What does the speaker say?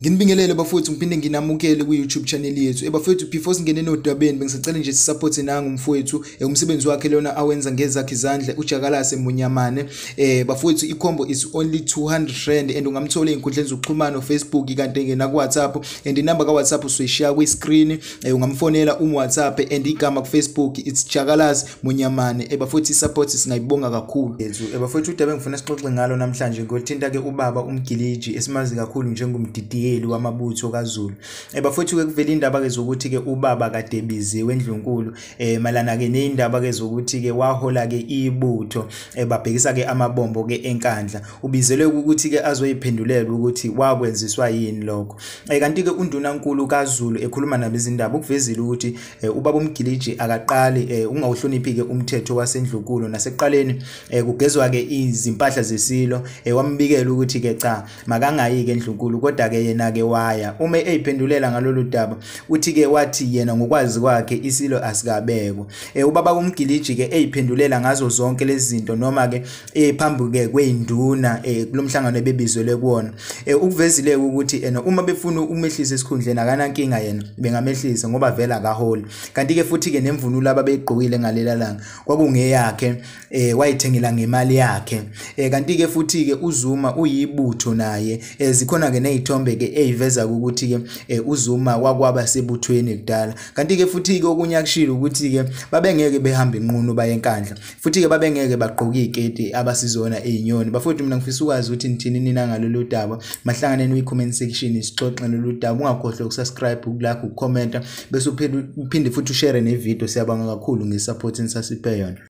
Nginibingelele bafowethu, ngiphinde nginamukele ku-YouTube channel yethu. Bafowethu, before singene nodabeni, bengisacela nje sisupport nangu umfowethu, umsebenzi wakhe lona awenza ngezakhe izandla, uJakalase Monyamane. Bafowethu, i-combo is only 200 rand and ungamthola ey'nkundleni zokuxhumana, Facebook kanti ke naku-WhatsApp, and inamba ka-WhatsApp usoyishiya kwi-screen. Ungamfonela um-WhatsApp, and igama ku-Facebook it's Jakalase Monyamane. Bafowethu, i-support singayibonga kakhulu. Bafowethu, udaba engifuna sixoxe ngalo namhlanje ngolithinta ke ubaba uMgiliji, esimazi kakhulu njengomdidiyeli wamabutho kaZulu. Bafowethu ke kuvela indaba ke zokuthi ke ubaba kade biziwe endlunkulu, malana ke nezindaba ke zokuthi ke wahola ke ibutho, babhekisa ke amabombo ke eNkandla. Ubizelwe ukuthi ke azoyiphendulela ukuthi wakwenziswa yini lokho. Kanti ke undunankulu kaZulu ekhuluma nabezindaba ukuvezile ukuthi ubaba uMgiliji akaqali ungawuhloniphi ke umthetho wasendlunkulu, nasekuqaleni kugezwa ke izimpahla zesilo, wambikela ukuthi ke cha, makangayi ke endlunkulu, kodwa ke yena ke waya. Uma eyiphendulela ngalolu daba, uthi ke wathi yena ngokwazi kwakhe isilo asikabekwa. Ubaba uMgiliji ke eyiphendulela ngazo zonke lezi zinto, noma ke ephambi ke kwezinduna kulomhlangano ebebizelwe kuwona, ukuvezile ukuthi ena uma befuna umehlisa esikhundleni akanankinga, yena bengamehlisa ngoba vela akaholi. Kanti ke futhi ke nemvunulo ababeyigqokile ngalela langa kwakungeyakhe, wayithengela ngemali yakhe. Kanti ke futhi ke uZuma uyibutho naye, zikhona ke nezithombe ke eyiveza ukuthi ke uZuma wakwaba sebuthweni kudala. Kanti ke futhi ke okunye akushilo ukuthi ke babengeke behambe inqunu baye eNkandla, futhi ke babengeke bagqoke iziketi abasizona ezinyoni. Bafowethu, mina ngifisa ukwazi ukuthi nithini nina ngalolu daba. Mahlanganeni kwi-comment section sixoxe ngalolu daba. Ungakhohlwa ukusubscribe, ukulike, ukucomment, bese uphinde futhi ushare nevideo. Siyabonga kakhulu ngesupport enisasiphe yona.